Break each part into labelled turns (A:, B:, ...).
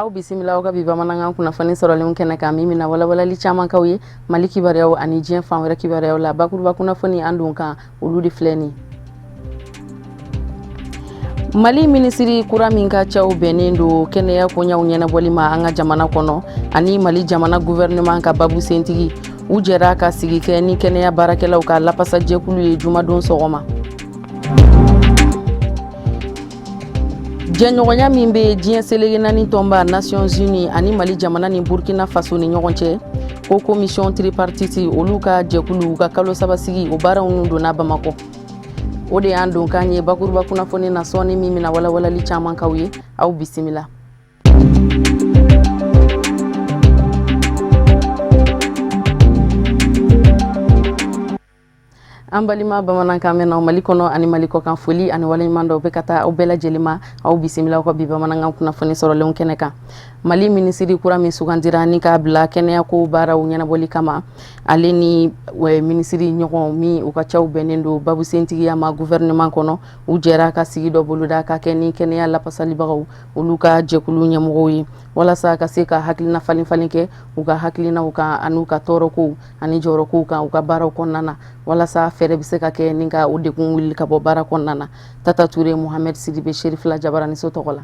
A: Aw bisimila aw ka bi bamanankan kunnafoni sɔrɔlenw kɛnɛ kan, min bɛna walawalali caman k'aw ye Mali kibaruyaw ani diɲɛ fan wɛrɛ kibaruyaw la. Bakuruba kunnafoni an don kan, olu de filɛ nin. Mali minisiri kura min ka caw bɛnnen don kɛnɛya koɲaw ɲɛnabɔli ma an ka jamana kɔnɔ, ani Mali jamana gouvernement ka babu sentigi, u jɛra ka sigi kɛ ni kɛnɛya baarakɛlaw ka lapasajɛkulu ye jumadon sɔgɔma. Jɛɲɔgɔnya min bɛ diɲɛ seleke naani tɔnba Nations Unies ani Mali jamana ni Burkina Faso ni ɲɔgɔn cɛ, ko commission tripartite, olu ka jɛkulu ka kalo 3 sigi, o baaraw nun donna Bamakɔ. O de y'an donkan ye bakuruba kunnafoni na sɔɔni, min bɛna walawalali caman k'aw ye. Aw bisimila. An balima bamanankan mɛnnaw Mali kɔnɔ ani Mali kɔkan, foli ani waleɲuman dɔw bɛ ka taa aw bɛɛ lajɛlen ma. Aw bisimila aw ka bi bamanankan kunnafoni sɔrɔlenw kɛnɛ kan. Mali minisiri kura min sugandira ni k'a bila kɛnɛyako baaraw ɲɛnabɔli kama, ale ni minisiri ɲɔgɔn min u ka caw bɛnnen don babu sentigiya ma gouvernement kɔnɔ, u jɛra ka sigi dɔ boloda ka kɛ ni kɛnɛya lapasalibagaw, olu ka jɛkulu ɲɛmɔgɔw ye, walasa ka se ka hakilina falen falen kɛ u ka hakilinaw kan an'u ka tɔɔrɔkow ani jɔyɔrɔkow kan u ka baaraw kɔnɔna na, walasa fɛɛrɛ bɛ se ka kɛ ni ka o degun wuli ka bɔ baara kɔnɔna na. Tata Ture, Mohamed Sidibe, Serifila Jabaraniso tɔgɔ la.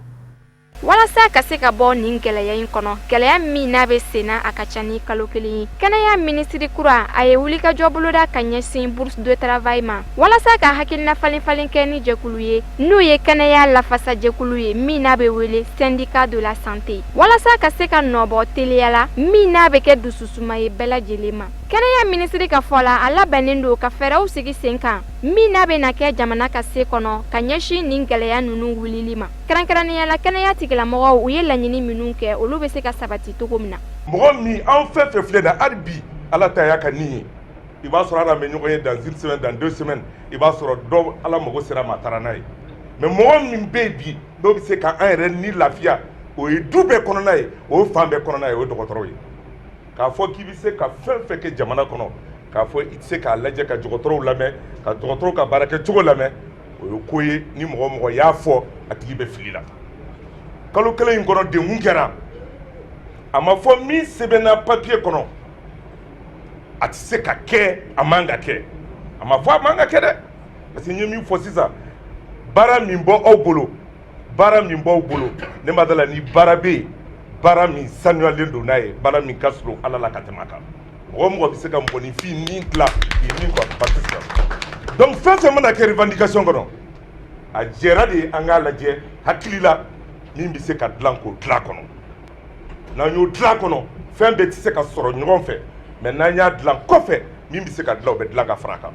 B: Walasa ka se ka bɔ nin gɛlɛya in kɔnɔ, gɛlɛya min n'a bɛ senna a ka ca ni kalo 1 ye, kɛnɛya minisiri kura, a ye wulikajɔ boloda ka ɲɛsin bourse de travail ma, walasa ka hakilina falen falen kɛ ni jɛkulu ye, n'o ye kɛnɛya lafasa jɛkulu ye, min n'a bɛ wele syndicat de la santé, walasa ka se ka nɔbɔ teliya la, min n'a bɛ kɛ dususuma ye bɛɛ lajɛlen ma. Kɛnɛya minisiri ka fɔ la, a labɛnnen don ka fɛɛrɛw sigi sen kan, min n'a bɛna kɛ jamana ka se kɔnɔ ka ɲɛsin nin gɛlɛya ninnu wulili ma. Kɛrɛnkɛrɛnnenya la, kɛnɛya tigilamɔgɔw, u ye laɲini minnu kɛ, olu bɛ se ka sabati cogo min na.
C: Mɔgɔ min an fɛn fɛn filɛ na hali bi, Ala ta y'a ka nin ye, i b'a sɔrɔ ala bɛ ɲɔgɔn ye dans une semaine, dans 2 semaines, i b'a sɔrɔ dɔ Ala mago sera ma, a taara n'a ye. Mais mɔgɔ min bɛ yen bi, n'o bɛ se k'an yɛrɛ ni lafiya, o ye du bɛɛ kɔnɔna ye, o ye fan bɛɛ kɔnɔna ye, o ye dɔgɔtɔrɔw ye. K'a fɔ k'i bɛ se ka fɛn fɛn kɛ jamana kɔnɔ, k'a fɔ i tɛ se k'a lajɛ ka dɔgɔtɔrɔw lamɛn, ka dɔgɔtɔrɔw ka baara kɛcogo lamɛn, o ye ko ye ni mɔgɔ mɔgɔ y'a fɔ, a tigi bɛ fili la. Kalo 1 in kɔnɔ, denkun kɛra, a ma fɔ min sɛbɛnna papiye kɔnɔ a tɛ se ka kɛ, a man ka kɛ. A ma fɔ a man ka kɛ dɛ, parce que n ye min fɔ sisan, baara min bɔ aw bolo, baara min b'aw bolo, ne ma da la ni baara bɛ yen, baara min sanuyalen don n'a ye, baara min ka surun Ala la ka tɛmɛ a kan. Mɔgɔ mɔgɔ bɛ se ka mɔgɔninfin ni dilan k'i ni quoi parti sisan. Donc fɛn fɛn mana kɛ revendication kɔnɔ, a jɛra de an k'a lajɛ hakili la min bɛ se ka dilan k'o dilan kɔnɔ. N'an y'o dilan kɔnɔ, fɛn bɛɛ tɛ se ka sɔrɔ ɲɔgɔn fɛ, mais n'an y'a dilan kɔfɛ, min bɛ se ka dilan, o bɛ dilan ka fara a kan.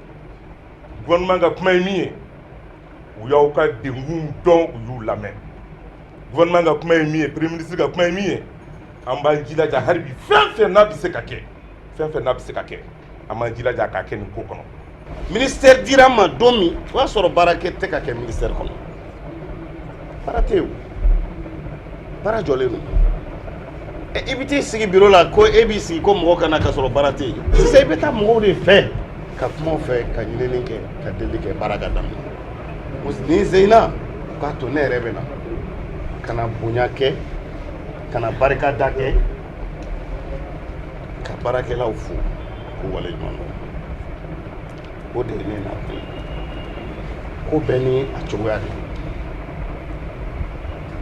C: Gouvernement ka kuma ye min ye, u y'aw ka denkun dɔn, u y'u lamɛn. Gouvernement ka kuma ye min ye, premier ministre ka kuma ye min ye, an b'an jilaja hali bi, fɛn fɛn n'a bɛ se ka kɛ, fɛn fɛn n'a bɛ se ka kɛ, an b'an jilaja k'a kɛ nin ko kɔnɔ.
D: Ministère dira n ma don min, o y'a sɔrɔ baarakɛ tɛ ka kɛ ministère kɔnɔ, baara tɛ yen, baara jɔlen don. I bɛ t'i sigi bureau la ko e b'i sigi ko mɔgɔ ka na ka sɔrɔ baara tɛ yen. Sisan i bɛ taa mɔgɔw de fɛ ka kuma u fɛ, ka ɲinini kɛ, ka deli kɛ, baara ka daminɛ. Nin sen in na, u k'a to ne yɛrɛ bɛ na ka na bonya kɛ, ka na barikada kɛ, ka baarakɛlaw fo k'u waleɲuman dɔn. O de ye ne nakun ye. Ko bɛɛ ni a cogoya de.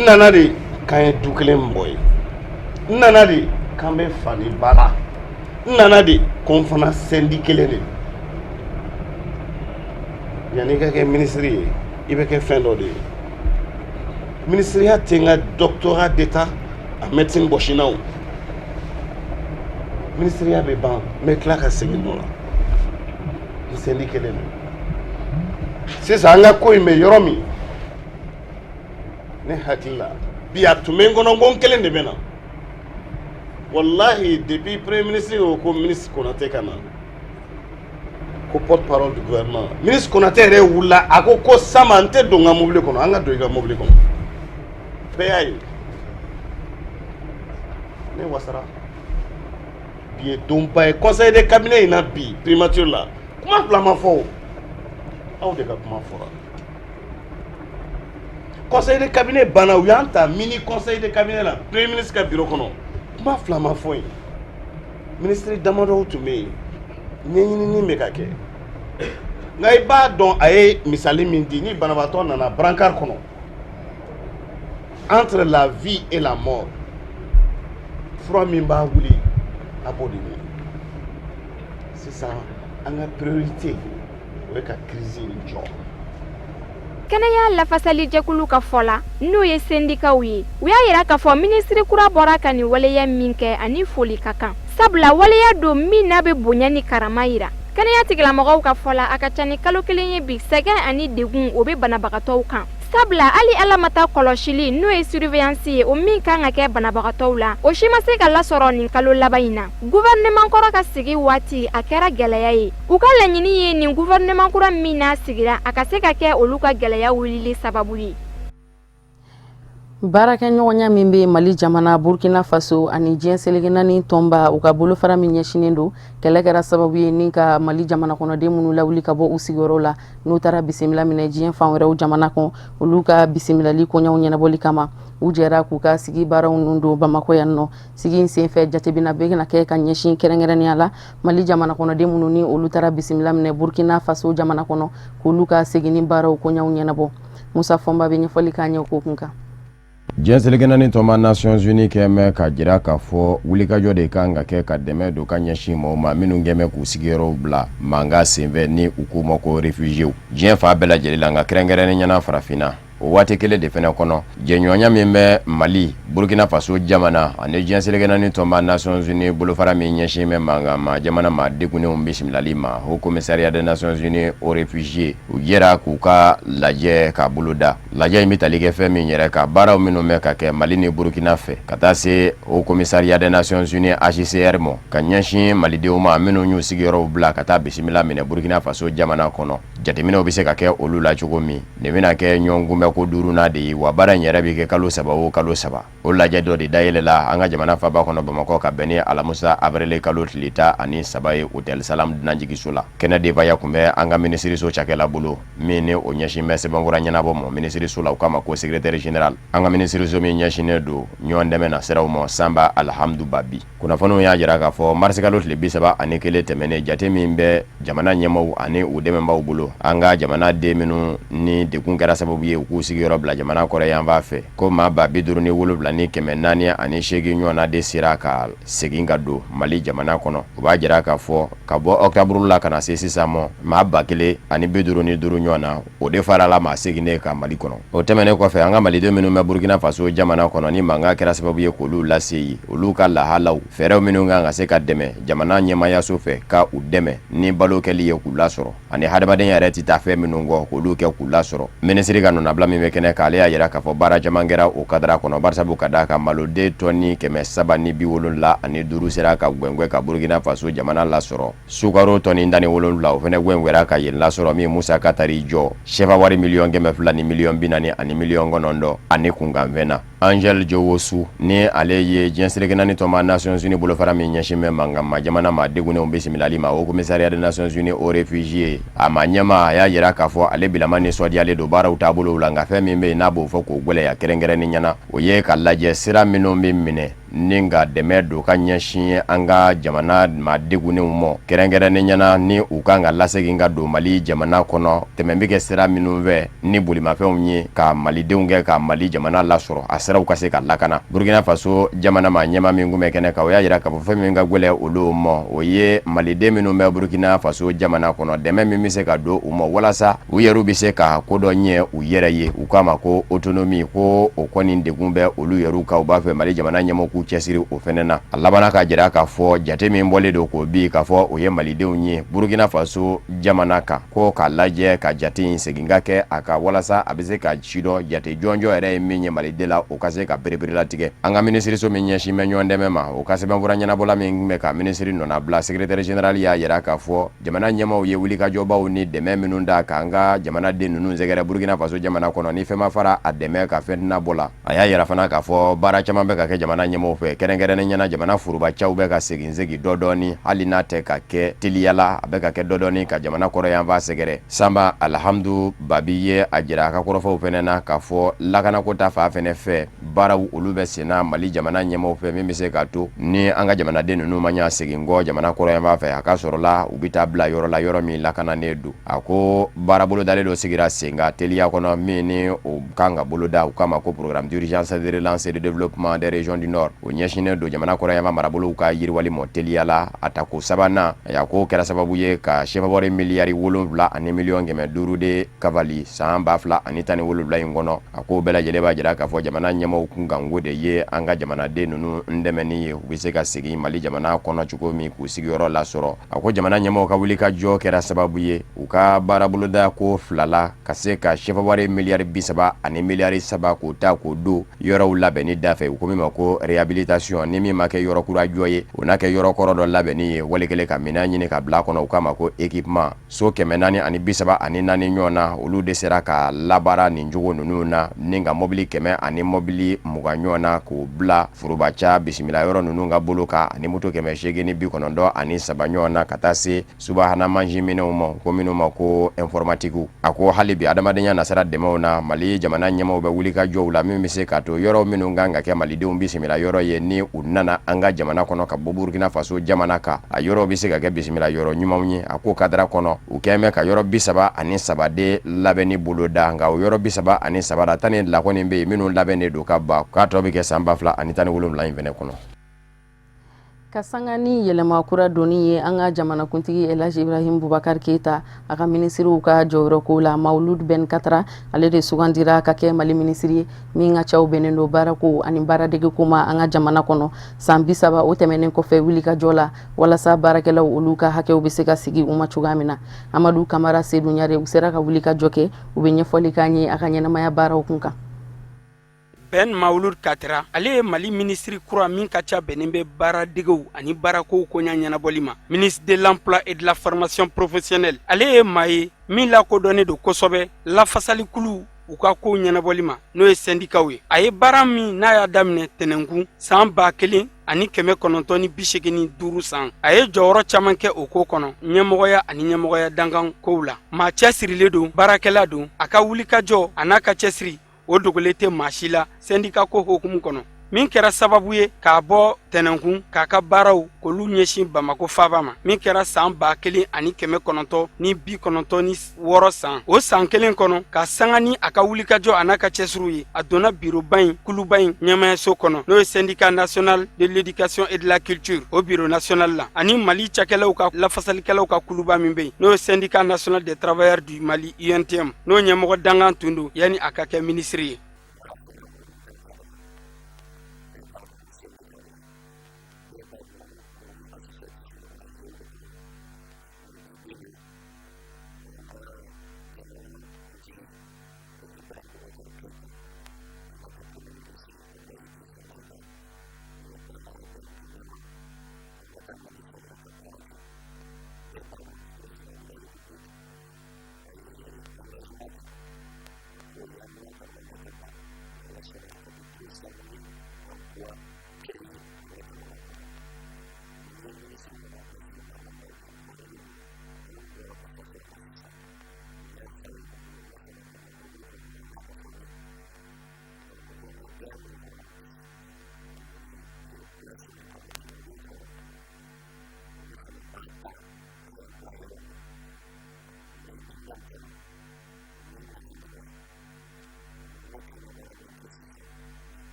D: N nana de k'an ye du kelen mɔgɔ ye, n nana de k'an bɛ fa ni ba la, n nana de ko n fana sɛndi kelen de. Yanni i ka kɛ minisiri ye, i bɛ kɛ fɛn dɔ de ye. Minisiriya tɛ n ka doctorat d'état en médecine bɔsi n na o. Minisiriya bɛ ban, n bɛ tila ka segin nɔ la. N sɛndi kelen don. Sisan an ka ko in bɛ yɔrɔ min, ne hakili la bi, a tun bɛ n kɔnɔ ko n kelen de bɛ na. Walahi, depuis premier ministre ko ministre Konate ka na, ko porte parole du gouvernement, ministre Konate yɛrɛ wulila, a ko ko Sama, n tɛ don n ka mobili kɔnɔ, an ka don i ka mobili kɔnɔ. Bɛɛ y'a ye, ne wasara. Bi ye donba ye conseil de cabinet in na bi, primature la, kuma fila ma fɔ o, aw de ka kuma fɔra. Conseil de cabinet banna, u y'an ta mini conseil de cabinet la premier ministre ka bureau kɔnɔ. Kuma fila ma fɔ yen. Ministre damadɔw tun bɛ yen, ɲɛɲinini bɛ ka kɛ. Nka i b'a dɔn, a ye misali min di, ni banabaatɔ nana brancard kɔnɔ, entre la vie et la mort, fura min b'a wuli, a b'o de ɲini. Sisan, an ka priorité, o ye ka crise in jɔ.
B: Kɛnɛya lafasalijɛkulu ka fɔ la, n'o ye sendikaw ye, u y'a yira k'a fɔ minisiri kura bɔra ka nin waleya min kɛ, ani foli ka kan, sabula waleya don min n'a bɛ bonya ni karama yira. Kɛnɛya tigilamɔgɔw ka fɔ la, a ka ca ni kalo kelen ye bi, sɛgɛn ani degun o bɛ banabagatɔw kan, sabula hali ala ma taa kɔlɔsili, n'o ye surveillance ye, o min kan ka kɛ banabagatɔw la, o si ma se ka lasɔrɔ nin kalo laban in na. Gouvernement kɔrɔ ka sigi waati, a kɛra gɛlɛya ye. U ka laɲini ye nin gouvernement kura min n'a sigira, a ka se ka kɛ olu ka gɛlɛya wulili sababu ye.
A: Baarakɛɲɔgɔnya min bɛ Mali jamana, Burkina Faso ani diɲɛ seleke naani tɔnba, u ka bolofara min ɲɛsinnen don kɛlɛ kɛra sababu ye ni ka Mali jamana kɔnɔden minnu lawuli ka bɔ u sigiyɔrɔ la, n'u taara bisimila minɛ diɲɛ fan wɛrɛw jamana kɔnɔ, olu ka bisimilali koɲɛw ɲɛnabɔli kama, u jɛra k'u ka sigi baaraw ninnu don Bamakɔ yan nɔ. Sigi in senfɛ, jatebina bɛ na kɛ ka ɲɛsin kɛrɛnkɛrɛnnenya la Mali jamana kɔnɔden minnu ni olu taara bisimila minɛ Burkina Faso jamana kɔnɔ, k'olu ka seginni baaraw koɲɛw ɲɛnabɔ. Musa Fɔnba bɛ ɲɛfɔli k'an ye o ko kun kan.
E: Diɲɛ seleke naani tɔnba Nations Unies kɛn bɛ ka jira k'a fɔ wulikajɔ de kan ka kɛ ka dɛmɛ don ka ɲɛsin maaw ma minnu kɛn bɛ k'u sigiyɔrɔw bila mankan senfɛ, ni u k'u ma ko réfugiés, diɲɛ fan bɛɛ lajɛlen la, nka kɛrɛnkɛrɛnnen ɲɛna farafinna. O waati kelen de fana kɔnɔ, jɛɲɔgɔnya min bɛ Mali, Burkina Faso jamana ani diɲɛ seleke naani tɔnba Nations Unies bolofara min ɲɛsin bɛ mankan ma jamana maa degunnenw bisimilali ma, Haut Commissariat des Nations Unies aux réfugiés, u jɛra k'u ka lajɛ ka boloda. Lajɛ in bɛ tali kɛ fɛn min yɛrɛ ka baaraw minnu bɛ ka kɛ Mali ni Burukina fɛ ka taa se Haut Commissariat des Nations Unies HCR ma ka ɲɛsin malidenw ma minnu y'u sigiyɔrɔw bila ka taa bisimila minɛ Burukina Faso jamana kɔnɔ, jateminɛw bɛ se ka kɛ olu la cogo min. Nin bɛna kɛ ɲɔgɔn kunbɛko duurunan de ye wa. Baara in yɛrɛ bɛ kɛ kalo 3 o kalo 3. O lajɛ dɔ de dayɛlɛla an ka jamana faba kɔnɔ Bamakɔ ka bɛn ni alamisa avril kalo tile 13 ye, Hôtel Salam dunanjiginso la. Kɛnɛ denbaya tun bɛ an ka minisiriso cakɛla bolo min ni o ɲɛsin bɛ sɛbɛnfura ɲɛnabɔ ma minisiriso la, u k'a ma ko secrétaire général an ka minisiriso min ɲɛsinnen don ɲɔgɔn dɛmɛ na siraw ma, Sanba Alihamudu Babi. Kunnafoniw y'a jira k'a fɔ marisikalo tile 31 tɛmɛnen, jate min bɛ jamana ɲɛmaaw ani u dɛmɛbaaw bolo, an ka jamana den minnu ni degun kɛra sababu ye u k'u sigiyɔrɔ bila jamana kɔrɔ yanfan fɛ, ko maa 57,408 ɲɔgɔnna de sera ka segin ka don Mali jamana kɔnɔ. U b'a jira k'a fɔ ka bɔ ɔkutɔburu la ka na se sisan ma, maa 1,055 ɲɔgɔn na, o de farala maa seginnen kan Mali kɔnɔ. O tɛmɛnen kɔfɛ, an ka maliden minnu bɛ Burukina Faso jamana kɔnɔ ni mankan kɛra sababu ye k'olu lase yen, olu ka lahalaw, fɛɛrɛw minnu kan ka se ka dɛmɛ jamana ɲɛmaayaso fɛ ka u dɛmɛ ni balo kɛli ye k'u lasɔrɔ, ani hadamadenya yɛrɛ tɛ taa fɛn minnu kɔ, k'olu kɛ k'u lasɔrɔ. Minisiri ka nɔnabila min bɛ kɛnɛ kan, ale y'a jira k'a fɔ baara caman kɛra o kadara kɔnɔ, barisabu ka d'a kan maloden tɔni 375 sera ka gwɛngwɛ ka Burukina Faso jamana lasɔrɔ, sukaro tɔni 17, o fana gwɛngwɛra ka yen lasɔrɔ, min musaka taar'i jɔ sefa wari 200,000,000 ni 40 ani 9 miliyɔn ani kunkanfɛn na. Angel Jowosu, ni ale ye diɲɛ seleke naani tɔnba Nations Unies bolofara min ɲɛsin bɛ mankan ma jamana maa degunnenw bisimilali ma, Haut Commissariat des Nations Unies aux réfugiés, a ma ɲɛmaa, a y'a jira k'a fɔ ale bilama nisɔndiyalen don baaraw taabolo la. Nka fɛn min bɛ yen n'a b'o fɔ k'o gwɛlɛya kɛrɛnkɛrɛnnen ɲɛna, o ye ka lajɛ sira minnu bɛ minɛ ni ka dɛmɛ don ka ɲɛsin an ka jamana maa degunnenw ma, kɛrɛnkɛrɛnnen ɲɛna ni u kan ka lasegin ka don Mali jamana kɔnɔ, tɛmɛ bɛ kɛ sira minnu fɛ ni bolimafɛnw ye ka malidenw kɛ ka Mali jamana lasɔrɔ, a siraw ka se ka lakana. Burukina Faso jamana maa ɲɛmaa min tun bɛ kɛnɛ kan, o y'a jira k'a fɔ fɛn min ka gwɛlɛ olu ma, o ye maliden minnu bɛ Burukina Faso jamana kɔnɔ, dɛmɛ min bɛ se ka don u ma walasa u yɛrɛw bɛ se ka ko dɔ ɲɛ u yɛrɛ ye, u k'a ma ko autonomie, ko o kɔni degun bɛ olu yɛrɛw kan. U b'a fɛ Mali jamana ɲɛmɔgɔ k'u cɛsiri o fɛnɛ na. A labanna k'a jira k'a fɔ jate min bɔlen don k'o bi k'a fɔ o ye malidenw ye Burukina Faso jamana kan, ko k'a lajɛ ka jate in segin ka kɛ a kan walasa a bɛ se ka sidɔn jate jɔnjɔn yɛrɛ ye min ye maliden la, o ka se ka pereperelatigɛ. An ka minisiriso min ɲɛsin bɛ ɲɔgɔn dɛmɛ ma, o ka sɛbɛnfura ɲɛnabɔla min bɛ ka minisiri nɔnabila, secrétaire général, y'a jira k'a fɔ jamana ɲɛmaaw ye wulikajɔbaw ni dɛmɛ minnu da k'an ka jamanaden ninnu sɛgɛrɛ Burukina Faso jamana kɔnɔ, ni fɛn ma fara a dɛmɛ ka fɛn tɛna bɔ la. A y'a yira fana k'a fɔ baara caman bɛ ka kɛ jamana ɲɛmaaw ɲɛmaaw fɛ, kɛrɛnkɛrɛnnenya na jamana forobacaw bɛ ka segin segin dɔ dɔɔni, hali n'a tɛ ka kɛ teliya la, a bɛ ka kɛ dɔ dɔɔni ka jamana kɔrɔyanfan sɛgɛrɛ. Sanba Alihamdu Babi ye a jira a ka kɔrɔfɔw fɛnɛ na k'a fɔ lakanako ta fan fɛnɛ fɛ, baaraw olu bɛ senna Mali jamana ɲɛmaaw fɛ min bɛ se k'a to ni an ka jamanaden ninnu ma ɲa segin kɔ jamana kɔrɔyanfan fɛ, a ka sɔrɔ la u bɛ taa bila yɔrɔ la, yɔrɔ min lakananen don. A ko baara bolodalen dɔ sigira sen kan teliya kɔnɔ min ni o kan ka boloda, u k'a ma ko programme d'urgence de relance et de développement des régions du Nord. O ɲɛsinnen don jamana kɔrɔyanfan marabolow ka yiriwali mɔ teliya la. A tako sabanan, a ko kɛra sababu ye ka sefa wari miliyari 7 ani miliyɔn 500 de kafali san 2017 in kɔnɔ. A ko bɛɛ lajɛlen b'a jira k'a fɔ jamana ɲɛmaaw kunkanko de ye an ka jamanaden ninnu dɛmɛni ye, u bɛ se ka segin Mali jamana kɔnɔ cogo min k'u sigiyɔrɔ lasɔrɔ. A ko jamana ɲɛmaaw ka wulikajɔ kɛra sababu ye u ka baaraboloda ko fila la ka se ka sefa wari miliyari 30 ani miliyari 3 k'o ta k'o don yɔrɔw labɛnni da fɛ, u ko min ma ko réhabilitation, ni min ma kɛ yɔrɔ kura jɔ ye, o n'a kɛ yɔrɔ kɔrɔ dɔ labɛnni ye, wali kelen ka minɛn ɲini ka bila kɔnɔ, u k'a ma ko équipement. So 434 ɲɔgɔn na, olu de sera ka labaara nin cogo ninnu na, ni ka mɔbili 100 ani mɔbili 20 ɲɔgɔn na k'o bila forobaca bisimila yɔrɔ ninnu ka bolo kan, ani moto 893 ɲɔgɔn na, ka taa se subahana mansin minɛnw ma, ko minnu ma ko informatique. A ko hali bi adamadenya nasira dɛmɛw na, Mali jamana ɲɛmaaw bɛ wulikajɔw la min bɛ se k'a to yɔrɔ minnu kan ka kɛ malidenw bisimila yɔrɔ ye ni u nana an ka jamana kɔnɔ ka bɔ Burukina Faso jamana kan, a yɔrɔ bɛ se ka kɛ bisimila yɔrɔ ɲumanw ye. A ko kadara kɔnɔ, u kɛlen bɛ ka yɔrɔ 33 de labɛnni boloda, nka o yɔrɔ 33 la, 12 kɔni bɛ yen minnu labɛnnen don ka ban, k'a tɔ bɛ kɛ san 2017 in fɛnɛ kɔnɔ.
A: Ka sanga ni yɛlɛma kura donni ye an ka jamanakuntigi Elhaji Ibrahim Boubacar Keita a ka minisiriw ka jɔyɔrɔko la, Mawulud Ben Katra ale de sugandira ka kɛ Mali minisiri ye min ka caw bɛnnen don baarako ani baaradegeko ma an ka jamana kɔnɔ. San 30 o tɛmɛnen kɔfɛ wulikajɔ la walasa baarakɛlaw olu ka hakɛw bɛ se ka sigi u ma cogoya min na, Amadu Kamara Sedu Ɲare u sera ka wulikajɔ kɛ, u bɛ ɲɛfɔli k'an ye a ka ɲɛnamaya baaraw kun kan.
F: Ben Mawulud Katra ale ye Mali minisiri kura min ka ca bɛnnen bɛ baaradegew ani baarakow koɲa ɲɛnabɔli ma, ministre de l'emploi et de la formation professionnelle. Ale ye maa ye min lakodɔnnen don kosɛbɛ lafasalikulu u ka kow ɲɛnabɔli ma, n'o ye sɛndikaw ye. A ye baara min n'a y'a daminɛ tɛnɛnkun san 1985 san, a ye jɔyɔrɔ caman kɛ o ko kɔnɔ, ɲɛmɔgɔya ani ɲɛmɔgɔya dankan kow la. Maa cɛsirilen don, baarakɛla don. A ka wulikajɔ a n'a ka cɛsiri o dogolen tɛ maa si la sɛndika ko hukumu kɔnɔ, min kɛra sababu ye k'a bɔ tɛnɛnkun k'a ka baaraw k'olu ɲɛsin Bamako faaba ma, min kɛra san 1996 san. O san kelen kɔnɔ, ka sanga ni a ka wulikajɔ a n'a ka cɛsiriw ye, a donna biroba in kuluba in ɲɛmayaso kɔnɔ, n'o ye syndicat national de l'éducation et de la culture, o bureau national la, ani Mali cakɛlaw ka lafasalikɛlaw ka kuluba min bɛ yen, n'o ye syndicat national des travailleurs du Mali UNTM, n'o ɲɛmɔgɔ dankan tun don yanni a ka kɛ minisiri ye.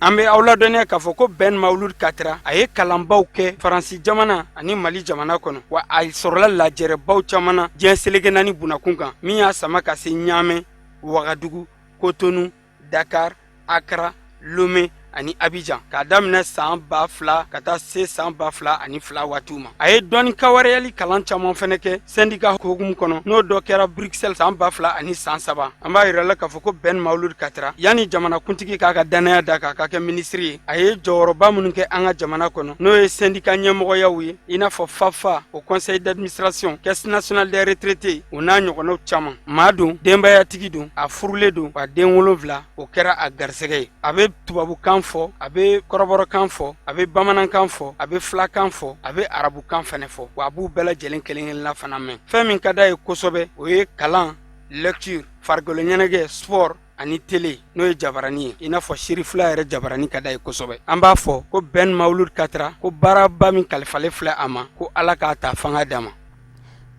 F: An bɛ aw ladɔnniya k'a fɔ ko Ben Mawulud Katra a ye kalanbaw kɛ Faransi jamana ani Mali jamana kɔnɔ, wa a sɔrɔla lajɛrɛbaw caman na diɲɛ seleke naani bunakun kan, min y'a sama ka se Ɲamɛ, Wagadugu, Kotonu, Dakar, Accra, Lomé ani Abidjan k'a daminɛ san 2000 ka taa se san 2002 waatiw ma. A ye dɔnni kawareyali kalan caman fɛnɛ kɛ sɛndika hukumu kɔnɔ, n'o dɔ kɛra Bruxelles san 2003. An b'a yira la k'a fɔ ko Ben Mawulud Katra, yanni jamanakuntigi k'a ka dannaya da k'a ka kɛ minisiri ye, a ye jɔyɔrɔba minnu kɛ an ka jamana kɔnɔ, n'o ye sɛndika ɲɛmɔgɔyaw ye, i n'a fɔ FAFA, o conseil d'administration, caisse nationale des retraités, o n'a ɲɔgɔnnaw caman. Maa don, denbayatigi don, a furulen don, wa den 7 o kɛra a garisɛgɛ ye. A bɛ tubabukan fɔ, a bɛ kɔrɔbɔrɔkan fɔ, a bɛ bamanankan fɔ, a bɛ filakan fɔ, a bɛ arabukan fɛnɛ fɔ, wa a b'u bɛɛ lajɛlen kelen kelenna fana mɛn. Fɛn min ka d'a ye kosɛbɛ, o ye kalan, lecture, farikolo ɲɛnajɛ, sport ani tele, n'o ye jabarani ye, i n'a fɔ sirifila yɛrɛ jabarani ka d'a ye kosɛbɛ. An b'a fɔ ko Ben Mawulud Katra, ko baaraba min kalifalen filɛ a ma, ko Ala k'a ta fanga d'a ma.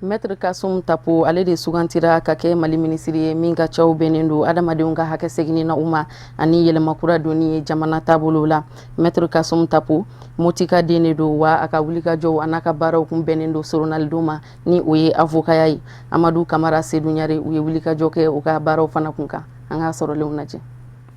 A: Maître Kassoum Tapo, ale de sugantira ka kɛ Mali minisiri ye min ka caw bɛnnen don adamadenw ka hakɛ seginni na u ma ani yɛlɛmakura donni ye jamana taabolo la. Maître Kassoum Tapo, Motika den de don, wa a ka wulikajɔw an'a ka baaraw kun bɛnnen don soronalidon ma, ni o ye avokaya ye. Amadu Kamara, Sedu Ɲare, u ye wulikajɔ kɛ u ka baaraw fana kun kan. An ka sɔrɔlenw lajɛ.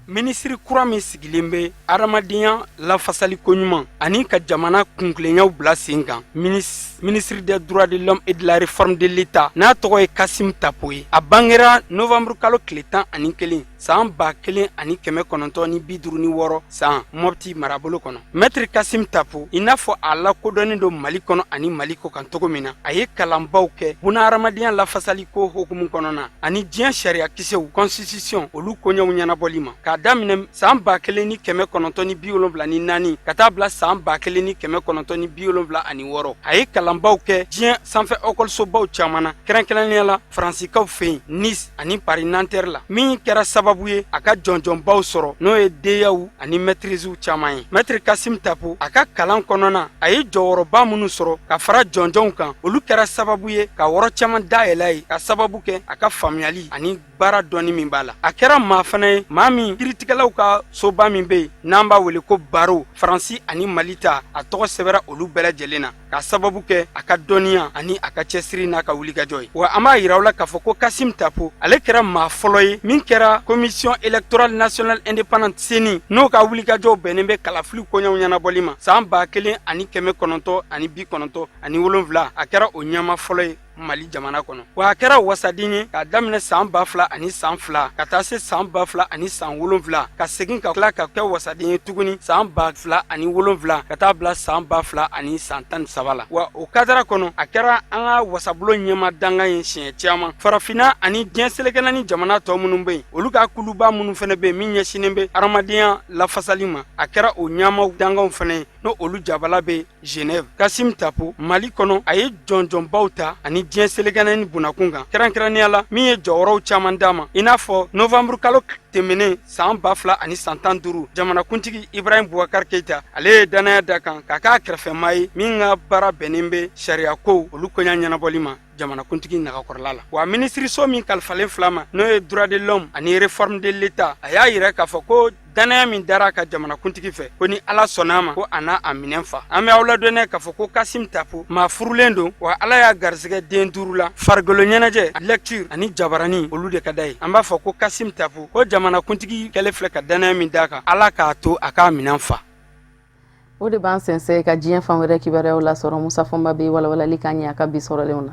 F: Minisiri kura min sigilen bɛ adamadenya lafasali koɲuman ani ka jamana kuntilenyaw bila sen kan, ministre des droits de l'homme et de la réforme de l'État, n'a tɔgɔ ye Kasim Tapo ye, a bangera novembre kalo tile 11 san 1956 san, Mɔpti marabolo kɔnɔ. Maître Kasim Tapo, i n'a fɔ a lakodɔnnen don Mali kɔnɔ ani Mali kɔ kan cogo min na, a ye kalanbaw kɛ bunahadamadenya lafasali ko hukumu kɔnɔna ani diɲɛ sariyakisɛw, constitution, olu koɲɛw ɲɛnabɔli ma, k'a daminɛ san 1974 ka taa bila san 1976. A ye kalanbaw kɛ diɲɛ sanfɛ ɔkɔlisobaw caman na, kɛrɛnkɛrɛnnenya la Faransikaw fɛ yen, Nice ani Paris Nanterre la, min kɛra sababu ye a ka jɔnjɔnbaw sɔrɔ, n'o ye DEA ani maîtrisew caman ye. Maître Kasim Tapo, a ka kalan kɔnɔna, a ye jɔyɔrɔba minnu sɔrɔ ka fara jɔnjɔnw kan, olu kɛra sababu ye ka yɔrɔ caman dayɛlɛ ye, ka sababu kɛ a ka faamuyali ani baara dɔnni min b'a la. A kɛra maa fana ye, maa min kiritigɛlaw ka soba min bɛ yen n'an b'a wele ko barreau, Faransi ani Mali ta, a tɔgɔ sɛbɛra olu bɛɛ lajɛlen na, ka sababu kɛ a ka dɔnniya ani a ka cɛsiri n'a ka wulikajɔ ye. Wa an b'a yira aw la k'a fɔ ko Kasim Tapo, ale kɛra maa fɔlɔ ye min kɛra Commission électorale nationale indépendante, CENI, n'o ka wulikajɔw bɛnnen bɛ kalafili koɲɛw ɲɛnabɔli ma san 1997, a kɛra o ɲɛmaa fɔlɔ ye Mali jamana kɔnɔ. Wa a kɛra wasaden ye k'a daminɛ san 2002 ka taa se san 2007, ka segin ka tila ka kɛ wasaden ye tuguni san 2007 ka taa bila san 2013 la. Wa o kadara kɔnɔ, a kɛra an ka wasabulon ɲɛmaa dankan ye siɲɛ caman farafinna ani diɲɛ seleke naani jamana tɔ minnu bɛ yen, olu ka kuluba minnu fana bɛ yen min ɲɛsinnen bɛ hadamadenya lafasali ma, a kɛra o ɲɛmaa dankanw fana ye, n'o olu jabala bɛ Genève. Kasim Tapo, Mali kɔnɔ, a ye jɔnjɔnbaw ta ani diɲɛ seleke naani bunakun kan, kɛrɛnkɛrɛnnenya la min ye jɔyɔrɔw caman d'a ma, i n'a fɔ novembre kalo tɛmɛnen san 2015, jamanakuntigi Ibrahim Boubacar Keita, ale ye dannaya da kan k'a k'a kɛrɛfɛmaa ye min ka baara bɛnnen bɛ sariyakow olu koɲa ɲɛnabɔli ma jamanakuntigi nagakɔrɔla la. Wa minisiriso min kalifalen filɛ a ma, n'o ye droit de l'homme ani réforme de l'État, a y'a yira k'a fɔ ko dannaya min dara a ka jamanakuntigi fɛ, ko ni Ala sɔnna a ma, ko a n'a a minɛn fa. An bɛ aw ladɔnniya k'a fɔ ko Kasim Tapo, maa furulen don, wa Ala y'a garisɛgɛ den 5 la. Farikolo ɲɛnajɛ, lecture ani jabarani, olu de ka d'a ye. An b'a fɔ ko Kasim Tapo, ko jamanakuntigi kɛlen filɛ ka dannaya min d'a kan, Ala k'a to a k'a minɛn fa.
A: O de b'an sɛnsɛn ka diɲɛ fan wɛrɛ kibaruyaw lasɔrɔ. Musa Fɔnba bɛ walawalali k'an ye a ka bi sɔrɔlenw na.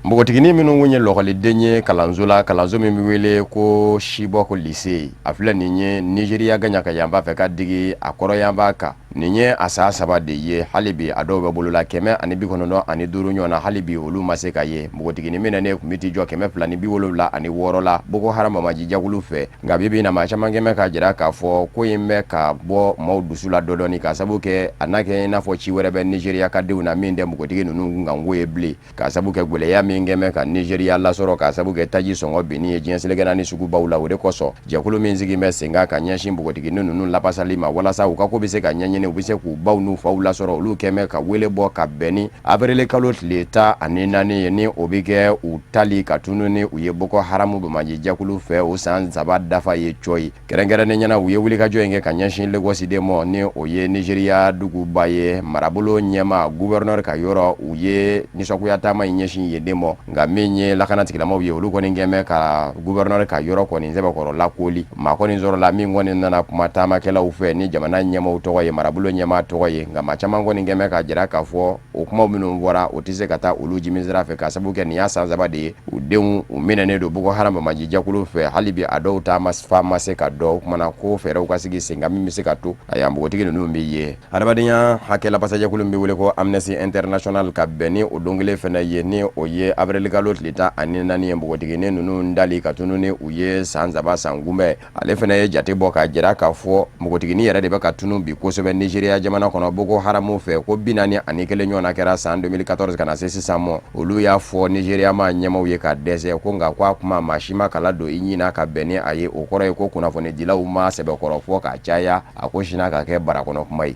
E: Npogotiginin minnu kun ye lɔkɔliden ye kalanso la, kalanso min bɛ wele ko Chibok lycée, a filɛ nin ye Nizeriya gaɲaka yanfan fɛ ka digi a kɔrɔn yanfan kan. Nin ye a san 3 de ye, hali bi a dɔw bɛ bolola 195 ɲɔgɔn na, hali bi olu ma se ka ye. Npogotiginin minɛnen kun bɛ t'i jɔ 276 la Boko Haram banbaanci jɛkulu fɛ. Nka bi bi in na, maa caman kɛmɛ k'a jira k'a fɔ ko in bɛ ka bɔ maaw dusu la dɔɔdɔɔni, k'a sabu kɛ a n'a kɛ i n'a fɔ ci wɛrɛ bɛ Nizeriya ka denw na min tɛ npogotigi ninnu kunkanko ye bilen, k'a sabu kɛ gɛlɛya min kɛmɛ ka Nizeriya lasɔrɔ, k'a sabu kɛ taji sɔngɔ binni ye diɲɛ seleke naani sugubaw la. O de kosɔn jɛkulu min sigi bɛ sen kan ka ɲɛsin npogotiginin ninnu lapasali ma walasa u ka ko bɛ se ka ɲɛɲini. u bɛ se k'u baw n'u faw lasɔrɔ. Olu kɛmɛ ka wele bɔ ka bɛn ni avril kalo tile 14 ye, ni o bɛ kɛ u tali ka tunu ni u ye Boko Haram banbaanci jɛkulu fɛ, o san 3 dafa ye cɔyi. Kɛrɛnkɛrɛnnen ɲɛna, u ye wulikajɔ in kɛ ka ɲɛsin Lagos de ma, ni o ye Nigeria duguba ye, marabolo ɲɛmaa gouverneur ka yɔrɔ. U ye nisɔngoya taama in ɲɛsin yen de ma, nka min ye lakana tigilamaw ye, olu kɔni kɛmɛ ka gouverneur ka yɔrɔ kɔni sɛbɛkɔrɔ lakooli. Maa kɔni sɔrɔla min kɔni nana kuma taamakɛlaw fɛ ni jamana ɲɛmaaw tɔgɔ ye, marabolo ɲɛmaa tɔgɔ ye, nka maa caman kɔni kɛmɛ k'a jira k'a fɔ o kuma minnu fɔra, o tɛ se ka taa olu jimi sira fɛ, k'a sababu kɛ nin y'a san 3 de ye u denw u minɛnen don Boko Haram banbaanci jɛkulu fɛ. Hali bi a dɔw ta fa ma se ka dɔn. O kuma na, ko fɛɛrɛw ka sigi sen kan min bɛ se ka to a y'an npogotigi ninnu bɛ ye. Adamadenya hakɛ lafasajɛkulu min bɛ wele ko Amnesty International, ka bɛn ni o don kelen fana ye, ni o ye avril kalo tile 14 ye, npogotiginin ninnu dali ka tunu ni u ye san 3 san kunbɛn, ale fana ye jate bɔ k'a jira k'a fɔ npogotiginin yɛrɛ de bɛ ka tunu bi kosɛbɛ Nigeria jamana kɔnɔ Boko Haram fɛ, ko 41 ɲɔgɔnna kɛra san 2014 ka na se sisan ma. Olu y'a fɔ Nigeria maa ɲɛmaaw ye ka dɛsɛ ko, nka ko a kuma maa si ma kala don i ɲin na ka bɛn ni a ye. O kɔrɔ ye ko kunnafonidilaw ma sɛbɛkɔrɔ fɔ ka caya, a ko sinna ka kɛ barakɔnɔ kuma ye.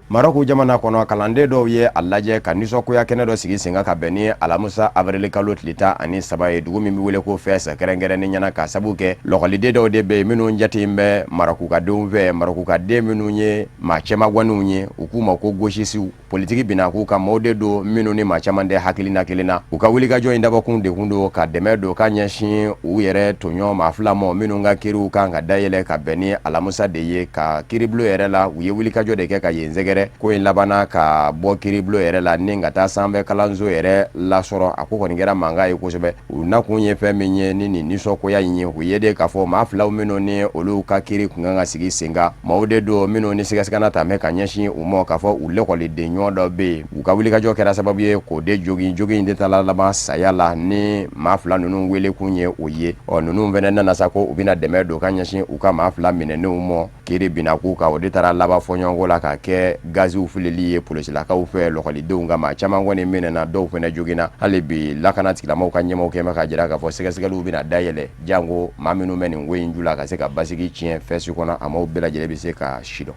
E: Marɔku jamana kɔnɔ, kalanden dɔw ye a lajɛ ka nisɔngoya kɛnɛ dɔ sigi sen kan ka bɛn ni alamisa avril kalo tile 13 ye, dugu min bɛ wele ko Fɛs, kɛrɛnkɛrɛnnen ɲɛna, ka sabu kɛ lɔkɔliden dɔw de bɛ yen minnu jate bɛ Marɔku ka denw fɛ, Marɔku ka den minnu ye maa cɛmagwanniw ye, u k'u ma ko gauchistes. Politiki binna k'u kan, maaw de don minnu ni maa caman tɛ hakilina kelen na. U ka wulikajɔ in dabɔkun de kun don ka dɛmɛ don ka ɲɛsin u yɛrɛ tɔɲɔ maa fila ma minnu ka kiriw kan ka dayɛlɛ ka bɛn ni alamisa de ye ka kiribulon yɛrɛ la. U ye wulikajɔ de kɛ ka yen sɛgɛrɛ. Ko in labanna ka bɔ kiribulon yɛrɛ la ni ka taa sanfɛ kalanso yɛrɛ lasɔrɔ. A ko kɔni kɛra mankan ye kosɛbɛ. U nakun ye fɛn min ye ni nin nisɔngoya in ye, u ye de k'a fɔ maa filaw minnu ni olu ka kiri kun kan ka sigi sen kan, maaw de don minnu ni sigasigana ta bɛ ka ɲɛsin u ma k'a fɔ u lɛkɔliden ɲɔgɔn dɔ bɛ yen. U ka wulikajɔ kɛra sababu ye k'o de jogin, jogin in de taara laban saya la, ni maa fila ninnu welekun ye o ye. Ɔ ninnu fana nana sa ko u bɛna dɛmɛ don ka ɲɛsin u ka maa fila minɛnenw ma. Kiri binna k'u kan, o de taara laban fɔɲɔgɔnkɔ la ka kɛ gaziw filili ye polisilakaw fɛ lɔkɔlidenw kan. Maa caman kɔni minɛna, dɔw fana joginna. Hali bi lakana tigilamɔgɔw ka ɲɛmaaw kɛmɛ k'a jira k'a fɔ sɛgɛsɛgɛliw bɛna dayɛlɛ janko maa minnu bɛ nin ko in ju la ka se ka basigi tiɲɛ Fɛsi kɔnɔ, a maaw bɛɛ lajɛlen bɛ se ka sidɔn.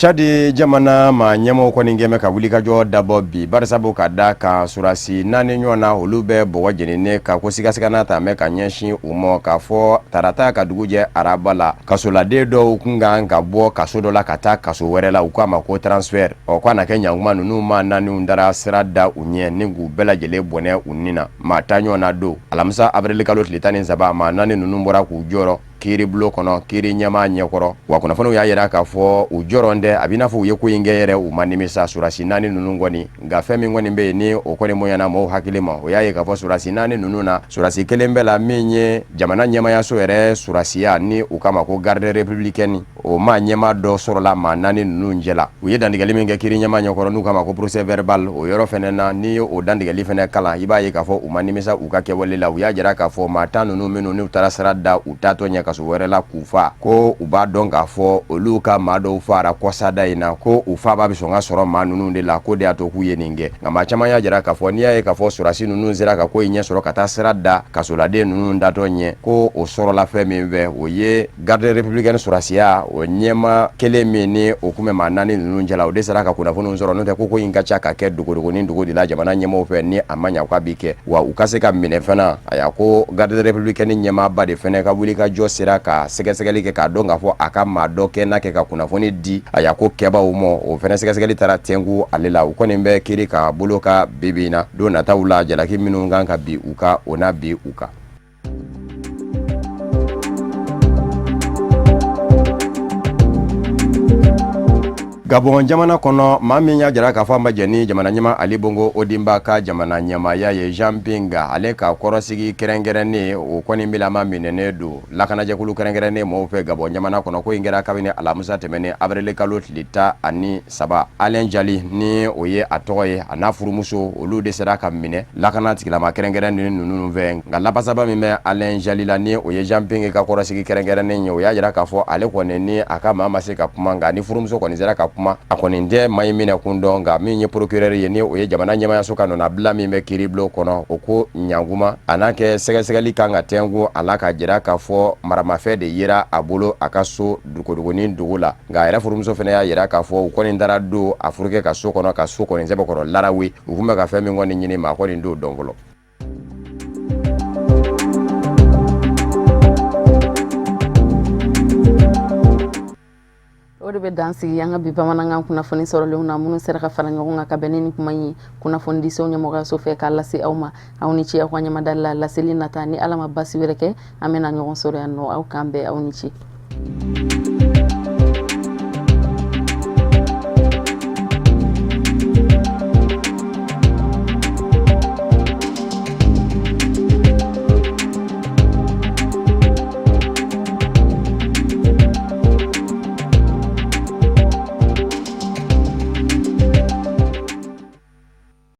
E: Cadi jamana maa ɲɛmɔgɔw kɔni kɛmɛ ka wulikajɔ dabɔ bi, barisabu ka da kan surasi 4 ɲɔgɔn na, olu bɛ bɔgɔ jeninen kan ko sigasigana ta bɛ ka ɲɛsin u ma, k'a fɔ tarata ka dugu jɛ araba la, kasoladen dɔw kun kan ka bɔ kaso dɔ la ka taa kaso wɛrɛ la, u k'a ma ko transfert. Ɔ k'a na kɛ ɲankuma, ninnu maa naaniw dara sira da u ɲɛ ni k'u bɛɛ lajɛlen bɔnɛ u ni na. Maa 10 ɲɔgɔn na don alamisa avril kalo tile 13, maa 4 ninnu bɔra k'u jɔrɔ kiiribulon kɔnɔ kiiri ɲɛmaa ɲɛkɔrɔ. Wa kunnafoniw y'a jira k'a fɔ u jɔrɔn tɛ, a b'i n'a fɔ u ye ko in kɛ yɛrɛ, u ma nimisa, surasi 4 ninnu kɔni. Nka fɛn min kɔni bɛ yen ni o kɔni bonyana mɔgɔw hakili ma, o y'a ye k'a fɔ surasi 4 ninnu na, surasi kelen bɛɛ la min ye jamana ɲɛmaayaso yɛrɛ surasiya ni u k'a ma ko garde républicaine, o maa ɲɛmaa dɔ sɔrɔla maa 4 ninnu cɛla. U ye dantigɛli min kɛ kiiri ɲɛmaa ɲɛkɔrɔ n'u k'a ma ko procès verbal, o yɔrɔ fɛnɛ na, n'i ye o dantigɛli fɛnɛ kalan, i b'a ye k'a fɔ u ma nimisa u ka kɛwale la. U y'a jira k'a fɔ maa 10 ninnu minnu n'u taara sira da u taatɔ ɲɛ kaso wɛrɛ la k'u fa, ko u b'a dɔn k'a fɔ olu ka maa dɔw faara kɔsada in na, ko u faaba bɛ sɔn ka sɔrɔ maa ninnu de la, ko de y'a to k'u ye nin kɛ. Nka maa caman y'a jira k'a fɔ n'i y'a ye k'a fɔ sɔrɔdasi ninnu sera ka ko in ɲɛ sɔrɔ ka taa sira da kasoladen ninnu datɔ ɲɛ, ko o sɔrɔla fɛn min fɛ, o ye garde républicaine sɔrɔdasiya o ɲɛmaa kelen min ni o kun bɛ maa 4 ninnu cɛla, o de sera ka kunnafoniw sɔrɔ. N'o tɛ ko in ka ca ka kɛ dogodogonin dogo de la jamana ɲɛmaaw fɛ, ni a ma ɲa k'a bi kɛ wa u ka se ka minɛ fana. A y'a ko garde républicaine ɲɛmaaba de fana ka wulikajɔ sera ka sɛgɛsɛgɛli kɛ k'a dɔn k'a fɔ a ka maa dɔ kɛ n'a kɛ ka kunnafoni di a y'a ko kɛbaaw ma, o fana sɛgɛsɛgɛli taara tɛnku ale la. U kɔni bɛ kiiri ka bolo kan bi bi in na. Don nataw la, jalaki minnu kan ka bin u kan, o na bin u kan. Gabon jamana kɔnɔ, maa min y'a jira k'a fɔ a ma jɛn ni jamana ɲɛmaa Ali Bongo Ondimba ka jamana ɲɛmaaya ye, Jean Ping, ale ka kɔrɔsigi kɛrɛnkɛrɛnnen, o kɔni bilama minɛnen don lakanajɛkulu kɛrɛnkɛrɛnnen mɔgɔw fɛ Gabon jamana kɔnɔ. Ko in kɛra kabini alamisa tɛmɛnen avril kalo tile 13. Alain Djali ni o ye a tɔgɔ ye, a n'a furumuso, olu de sera ka minɛ lakana tigilama kɛrɛnkɛrɛnnen ninnu fɛ. Nka lapasaba min bɛ Alain Djali la, ni o ye Jean Ping ka kɔrɔsigi kɛrɛnkɛrɛnnen ye, o y'a jira k'a fɔ ale kɔni ni a ka maa ma se ka kuma, nka ni furumuso kɔni sera ka kuma. kuma. A kɔni tɛ maa in minɛ kun dɔn, nka min ye procureur ye, ni o ye jamana ɲɛmayaso ka nɔnabila min bɛ kiiribulon kɔnɔ, o ko ɲankuma a n'a kɛ sɛgɛsɛgɛli kan ka tɛnku a la, k'a jira k'a fɔ maramafɛn de yera a bolo a ka so Dogodogonin dugu la. Nka a yɛrɛ furumuso fana y'a jira k'a fɔ u kɔni taara don a furukɛ ka so kɔnɔ, ka so kɔni sɛbɛkɔrɔ larawe. U tun bɛ ka fɛn min kɔni ɲini, maa kɔni t'o dɔn fɔlɔ.
A: O de bɛ dan sigi an ka bi bamanankan kunnafoni sɔrɔlenw na, minnu sera ka fara ɲɔgɔn kan ka bɛn ni nin kuma in ye kunnafonidisow ɲɛmɔgɔyaso fɛ k'a lase aw ma. Aw ni ce aw ka ɲɛmadali la. Laseli nata, ni Ala ma basi wɛrɛ kɛ, an bɛna ɲɔgɔn sɔrɔ yan nɔ. Aw k'an bɛn, aw ni ce.